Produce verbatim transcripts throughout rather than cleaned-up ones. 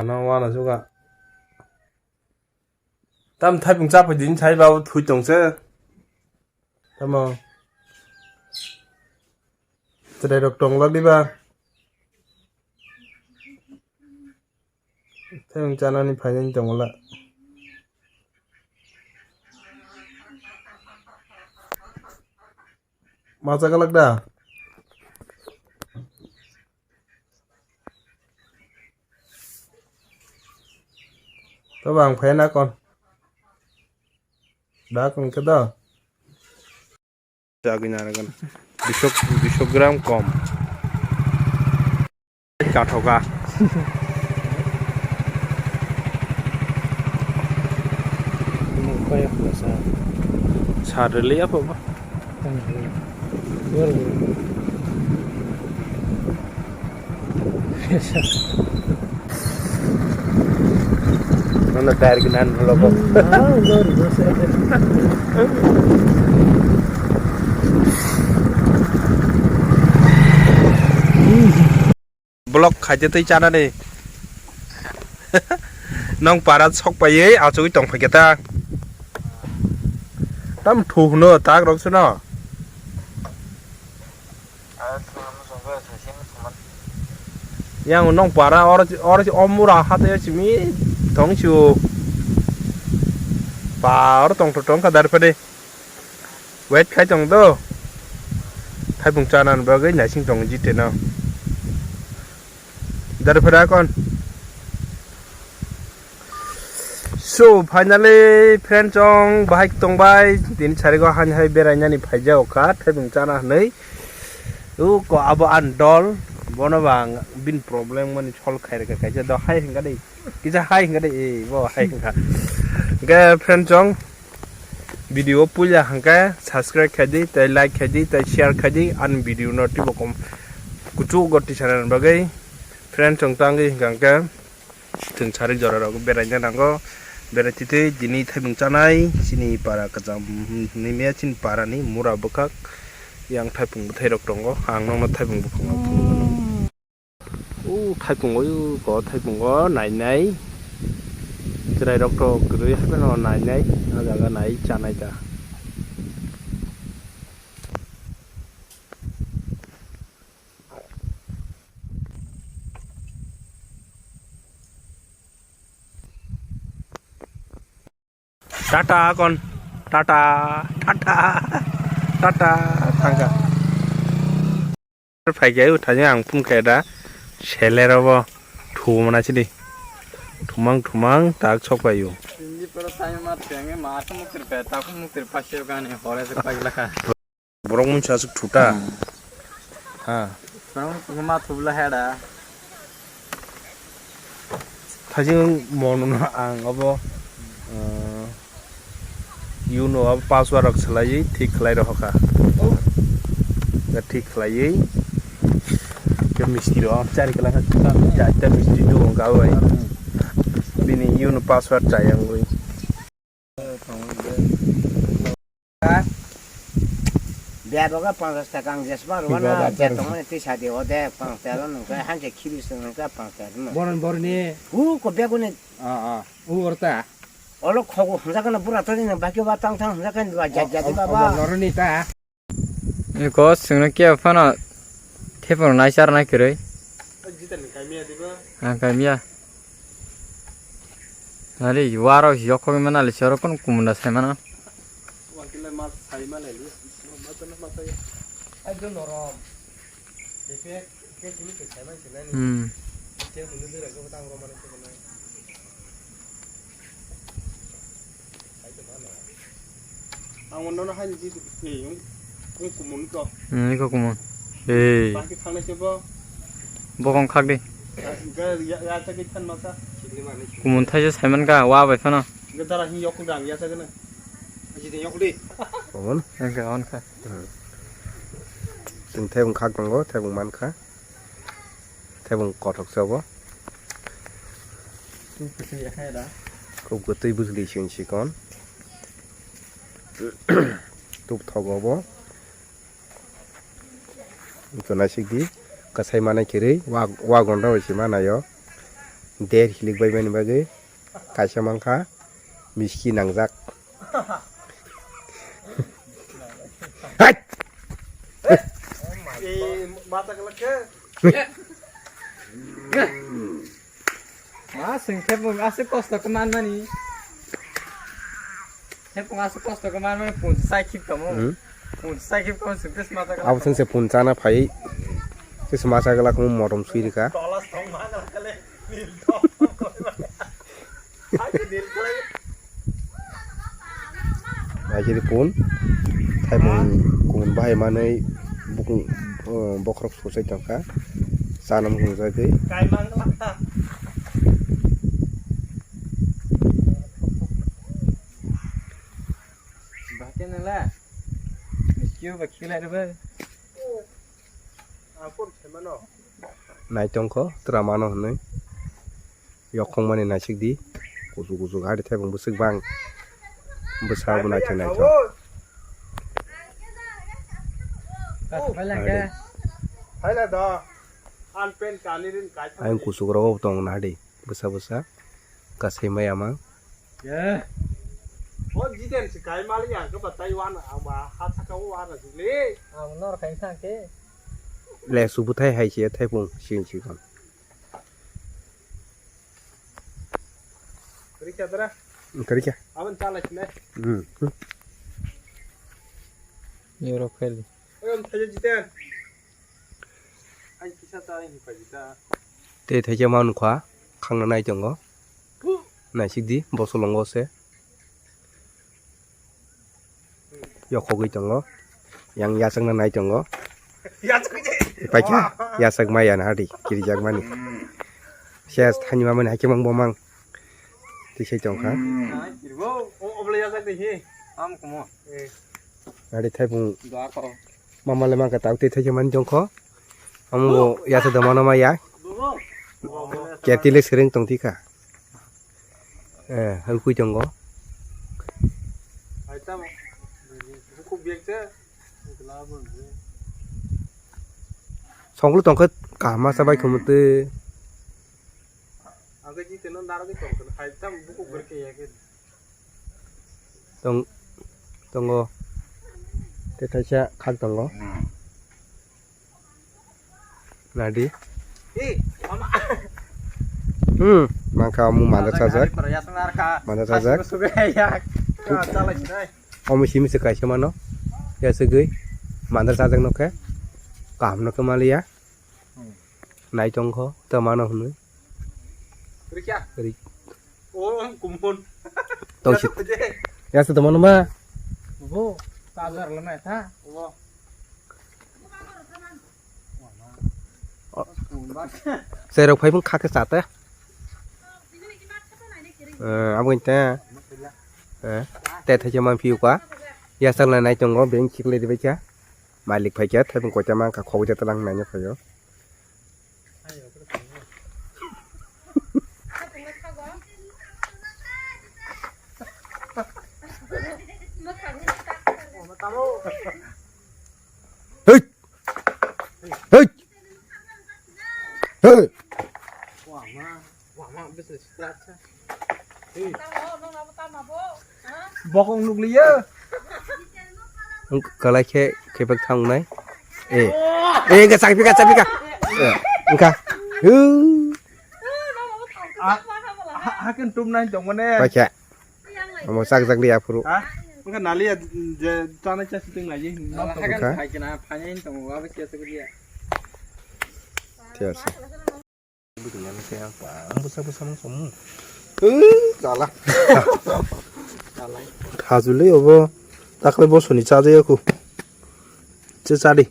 No wana suka. Tam thaipung chapai din sai babu thui tong se. Tamo. Chwrai rok tong la diba? Thaipung chanani phainani tong la. Macha kalak da? Tobo ang phai na kon. Da kon khe do. Jagwi naragan. Bisok, bisok gram kom. Kathoka. Sa rwliya pho ba. Nono tayar gwnang vlog o. Vlog khaite tei chanani. Nong para sok paiwi achugwi tong phaikhe ta. Tam thu hwno tak rok sino. Yang nong para or or omura hate simi tong chu. Pa or tong tong ka dar pade. Wait khai tong do. Thaipung chanani bagwi naising tong jite no. Dar pade kon. So, finally, friend chong, bahai tongbai, tini sarigo hani hai berainani phaijao kha, thaibung chana hwnwi. U ko abo an dol, bono ba ang bin problem mani solve khai rwkha kaisa do hai hwnka de, kisa hai hwnka de, e, bo hai hwnka. Hwnkhe friend chong, video puila hwnkhe subscribe khai di, tei like khai di, tei share khai di, ani video no teibo kom kuchuk go tisana bagwi. Friend chong tangwi hwnkha hwnkhe. Chwng sarik jora rok beraina nango, berai twi twi tini thaibung chanai chini para kwcham hinwi maya chini para ni mura bwkhak yang thaibung bwthai rok tongo, ang nokno thaibung bwkhak no phunukgo. O thaibung o, o thaibung o nai nai chwrai rok to kwrwi haphano nai nai, a jaga nai chanai ta. Tata kon, tata, tata, tata, thangkha. Phaikhe o thani ang phone khe da, seler obo thumana sidi, thumang thumang tak sok pai o. Hindi pura time mat kenge mat mukir pe tak mukir pasyo gani hore se paglakha. Borok mungsa aswk thuta. Hmm. Ha. Borok mungsa ma thubla heda. Thajing mon ang abo, uh, Uno abo password rok swlaiwi thik khlai rohor kha. Thik khlaiwi ke misti rok chari kwlai kha, chaita misti do wng kha bai. Bini Uno password chayangwi. Bia rogo panchas taka ang jesma rwna je tongmani twi sadi ode panchas taka nungkha hanse khibis nungkha panchas taka. Boron borni. U ko beguni. Ah, ah. U orta. Olo khogo hwnjakgwna bura tongwi nang bakhe ba tang tang hwnjakgwna ba jat jat ba ba. Noroni ta. Eko chwngno kebo phano thepano naichar nai kwrwi. Ang kaimia. Nari waro yokhogwi manali choro kono kumunda saimano. Hmm. Ang nono hai di, eh, yung, yung kumun ko. Hmm, iko kumun. Eh. Baki thangnai se bo. Bokong khak di. Ya, ya, ya, ya, ya, ya, ya. Kumun thaisa saiman ka, wa bai phano. Ga dara hi yok gang ya sa gana. Aji de yok di. Kumun. Engka on kha. Hmm. Chwng thebung khak tongo, thebung man kha. Thebung kothok se obo. Khub kwtwi bwsli chwng chikon. Tuk thogo obo. Ito naisik di, kwsai manai kwrwi, wa, wa gonda bai se manaio. Der hilik bai mani bagwi kaisa mankha miski nangjak. Hai! Ma sing thepung aswk kosto khe manmani. Thepung aswk kosto khe manmani punsa sai khip tamo. Hmm. Punsa sai khip tamo sing tes mata. Abo sing se punsa na phai. Tes masa gala kung motom sui rika. Akhiri pun thaimung kumun bahai manwi bukung, eh, bokhorok susai tongkha. Chanam hwnjagwi. Nai tongkho twra mano hwnwi. Yokhong mani naisik di. Kuchuk kuchuk hari thaibung bwswk bang. Bwsa bo naithok naithok. Hai la da. An pen kani rin kai. Ayang kuchuk rogo tong na di. Bwsa bwsa. Kasai maya mang. O jiten si kai mali yang ke batai wan ama ha saka wan asli. Ang nor kai sang ke. Le subuthai hai se thaibung sing sing. Kari kya dara? Kari kya? Aman chala kine. Hmm. Ni oro khaili. Em thaja jiten. Ai kisa ta ai ni pajita. Te thaja man kha khangna nai tongo. Naisik di bosolongo se. Yokhogwi tongo. Yang yachakna nai tongo. Paikha, yachak maya na hadi, kirijak mani. Ses thani mamani hakhe mang bomang. Tisai tongkha. Hadi thaibung. Mamale mangka tau te thaikhe mani tongkho. Amo bo yasa domano maya. Ketile sereng tongtika. Eh, hal kui tongo. Songklu tongkhe kaham masa bai khumute. Tong, tongo. Te thaisa khak tongo. Nadi. Hmm, mangkha omo mandar sajak. Mandar sajak. Omo simi se kaisa mano. Ya segwi mandar sajak nokhe. Kaham nokhe maliya. Nai tongkho, ta mano hwnwi. Rik. Tong sit. Ya se tomano ma. Bo, ta jar lo na tha. Serok phai bung khake chate. Eh, abo inte. Eh, te thaise man phiu ka. Ya sal na nai tongo, beng chikle dibai kha. Malik phai kha, thai bung koita man kha, khogoi ta lang nai phai o. Hey! Hey! Hey! Bokong nukliya. Kalai khe khebek thangnai. Eh. Eh, ga chakpika, chakpika. Eh, engka. Hu. Hakin tum nai tong mane. Paikha. Omo chak jak liya phuru. Ha? Engka naliya je tanai cha siting nai je. Hakin phai kena phai nai tong wa ba kya sakliya. Thik ase. Ang bwsa bwsa mang somu. Chala. Thajuli obo. Takle bosoni chajaya ku. Che chadi.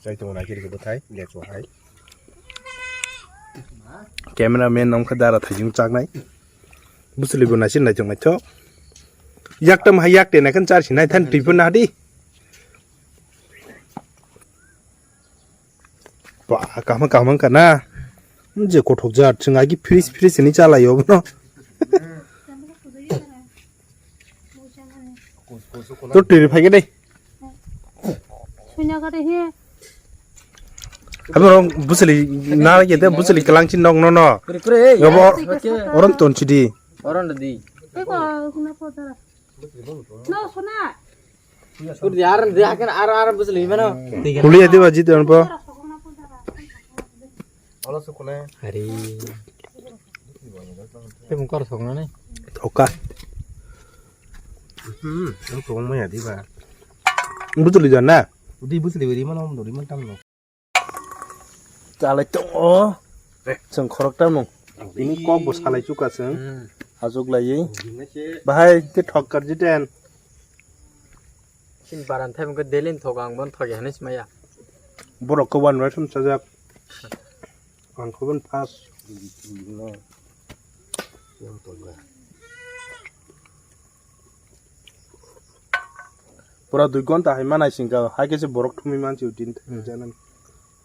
Chai tongo nai kiri bwthai, lecho hai. Camera man nong kha dara thajing chaknai. Bwswli bo naisin nai tong naithok. Yak tam hai yak te nai khan char sinai than twi phun nadi. Ba, kaham kaham wngkha na. Je kothok jat, chwng agi fridge fridge ni chalai o bono. To tiri phai khe dai. Suina kare he. Abo rong busli na ye de busli kelang chin dong no no. Kure kure. Yobo. Oron ton chidi. Oron di. Eko kuna potara. No sona. Kur di ar di akan ar ar busli mano. Kuli adi baji ton po. Olo sukune. Hari. Te mung kor sokna ne. Thoka. Hmm, ang sokong maya di ba. Busli jan na. Udi busli beri mana om dori man tam no. Chalai tongo. Chwng khorokta mung. Tini kok bo salai chuka chwng. Hmm. Ajuk laiwi. Bahai te thok karji ten. Sin baran thai mungkhe delin thok ang bon thok ya hinwi simaya. Borok khe one rice chajak. Ang khe bon fast. Pura dui gonta hai manai singka, hai khe se borok thumwi mansi utin thangwi janani.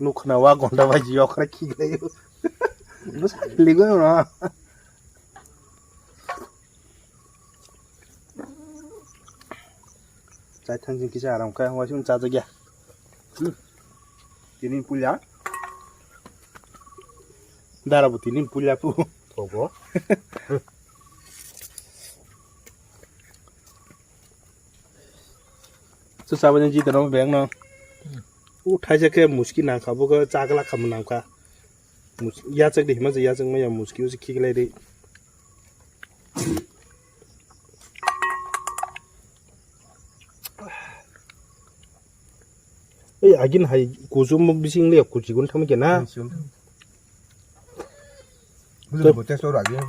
Nukhna wa gonta bai ji okra khiklai. Bus ligo no. Chai thang jing kisa aram kha, wa sim cha jagya. Tini puila. Dara bu tini puila pu. Thogo. Su sabajang ji tano beng no. U thaisa khe muski nangkha, bo khe chakla khamu nangkha. Mus-, yachak de hima je yachak maya muski usi khiklai de. Ei, agin hai kuchuk muk bising le kuchi gun thami kena. Bujui bo test ora agin.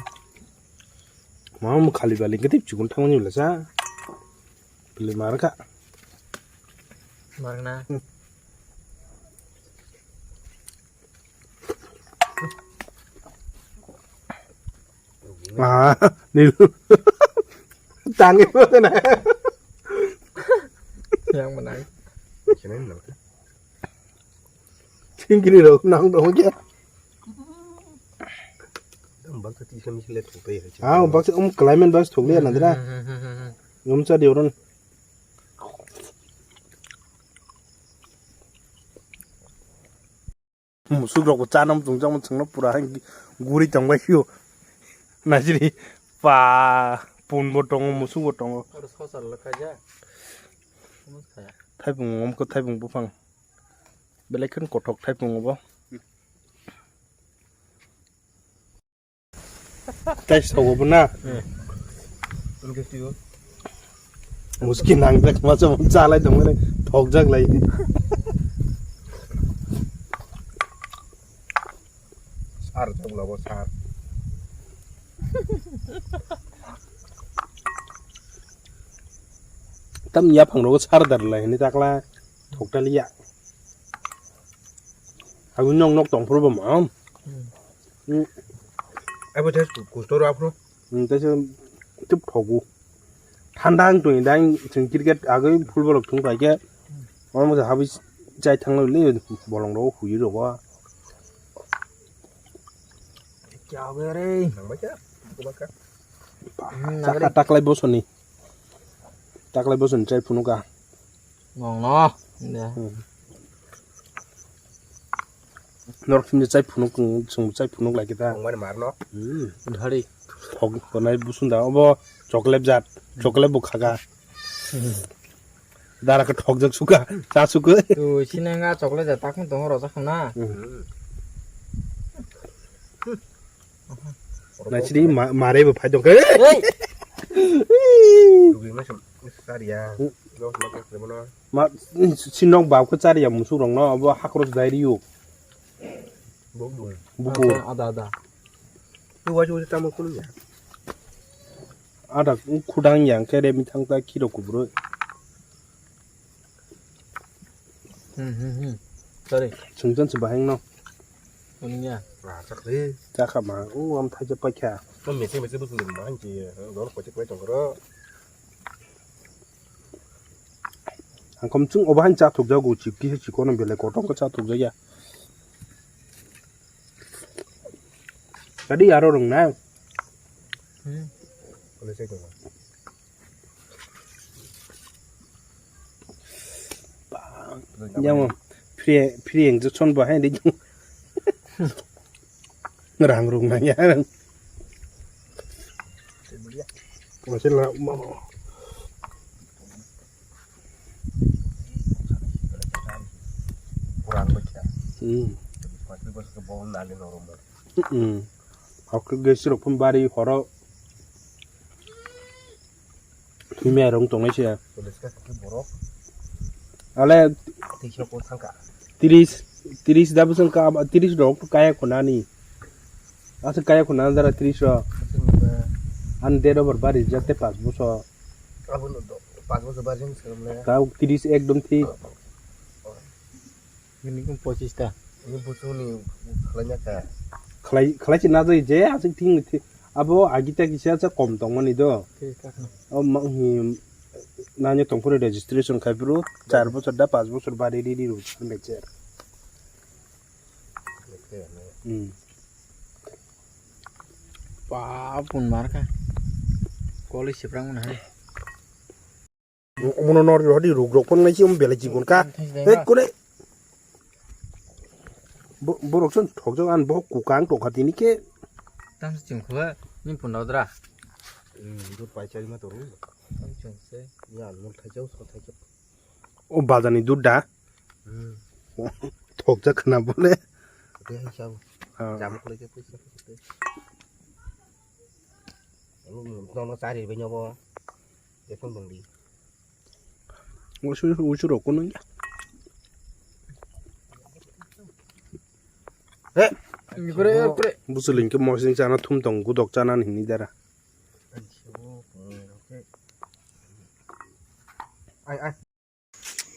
Mama mu khali bali kete chukun thangni bela sa. Beli marka. Marna. Hmm. Ah, ni. Tangi mana? Yang menang. Sini nang. Chingkiri rok nang dong kya? Bak ta tisa misi le thok tai hai. Ah, bak um climate bas thok le na dra. Hmm, hmm, hmm, hmm, hmm. Ngam cha di oron. Musuk rok bo cha nam chung jang chung no pura hai guri tong bai kyo. Na jiri pa pun bo tongo, musuk bo tongo. Oro sosar le khaja. Thaiphung, omko thaiphung buphang. Belai khen kothok thaiphung obo. Tai sogo bo na. Hmm. Muski nangjak ma chamo chalai tongmani thokjak lai. Sar jok labo sar. Tam ya phang rogo sar dar lai ni takla thokta liya. Aku nyong nok tong phuru bama. Hmm. Hmm. Abo test kustor aphuru. Hmm, tei se tip thogu. Thanda ang tong dang chwng cricket agoi football rok thung pai khe. Omo se habwi chai thang le bolong rok hui rok. Kya hoga re? Nang bai kya? Aku bakar. Hmm, nang re. Taklai bosoni. Taklai bosoni chai phunu ka. Nong no. Ya. Hmm. Norok sini chai phunuk, chwng chai phunuk lai kita. Tongmani mar no. Hmm. Dhari. Thok tonai busunda obo chocolate jat. Chocolate bo khaga. Dara khe thokjak suka, cha suka. Tu sinanga chocolate jat takung tongo rojak khna. Hmm. Naisidi ma-, mare bo phai dong khe. Hey! Lugui ma sum sariya. Hmm. Lo ma khe bono. Ma, sinok bab khe chariya musuk rok no, abo hakros dai riyo. Bok dong. Bukur. Ada, ada. Tu wajib wajib tamu kunu ya. Ada khudang yang khe re mithang ta khiro kubro. Hmm, hmm, hmm. Sorry. Chwngchan se bahai no. Wngya. Ah, chakri. Chakha ma, u am thaija paikha. No mese mese busung ma hanji, dor koche koi tongro. Ang kom chung obahan cha thuk jago chip kisa chikon belai kotong ko cha thuk jaya. Tadi aro rong na. Hmm. Kole sai tong. Yang Free, free injection bo hai di. Rang rung nang ya. Masih lah mau. Kurang baca. Hmm. Pasti bos ke bawang nali normal. Hmm. Aku gesu rok pun bari horo. Himya rong tongnai se. Police ka kaki borok. Ale. Tisa ko thangka. Tiris, tiris da bwswng ka, tiris rok kaya khunani. Aswk kaya khunani dara tiris rok. Bwswng ba. An date of birth bari jak tei pas bosor. Abo no do, pas bosor bari jeng swrwm le. Ka tiris ekdom thik. Nini kung pochis ta. Ini buchung ni khlai nya kha. Khlai, khlai si na jai je, aswk thing, thing. Abo agi ta kisa sa kom tongmani do. Thik kha. O ma, hi, nanya tongphuru registration khai phuru, char bosor da, pas bosor bari ri ri ru san bai cher. Hmm. Ba, pun mar kha. Koli siprang mana hai. Omono nor hodi ruk rok phone nai si um belai chikon ka. Thai thai. Hei kone. Bo-, borok son thok jok an bo kukang tong kha tini ke. Tam si chwng khwa ni phun dodra. Hmm, dud pai chari ma toru. Tam chwng se. Ya, nol thai chau, so thai chau. O bazani dud da. Hmm. Thok jak khna bole. Dei hai chau. Ha. Jam khlai ke puisa. Nono chari bai nyobo. Ekon bangdi. Usu, usu rok kono ya. He. Kore, kore. Busuling ke mosing chana thum tong gudok chana hini dara. Ai, ai.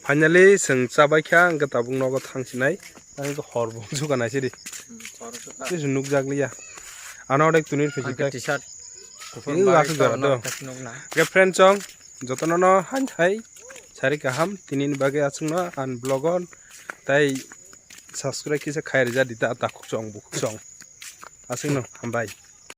Finally, chwng chabai kha, hwnkhe tabuk nogo thang sinai. Ang khe hor bo suka nai sidi. Hor suka. Sisi nukjak liya. Ano onek tunir phisi Ang khe khe. T-shirt. Kuphur Ini bai asuk jora to do. Nok thasi nukna. Hwnkhe friend chong, jotono no hain hai. Sari kaham, tini ni bagwi aswk no an vlog on. Tai subscribe kisa khai rija di ta takhuk chong bukhuk chong. Aswk no, hambai.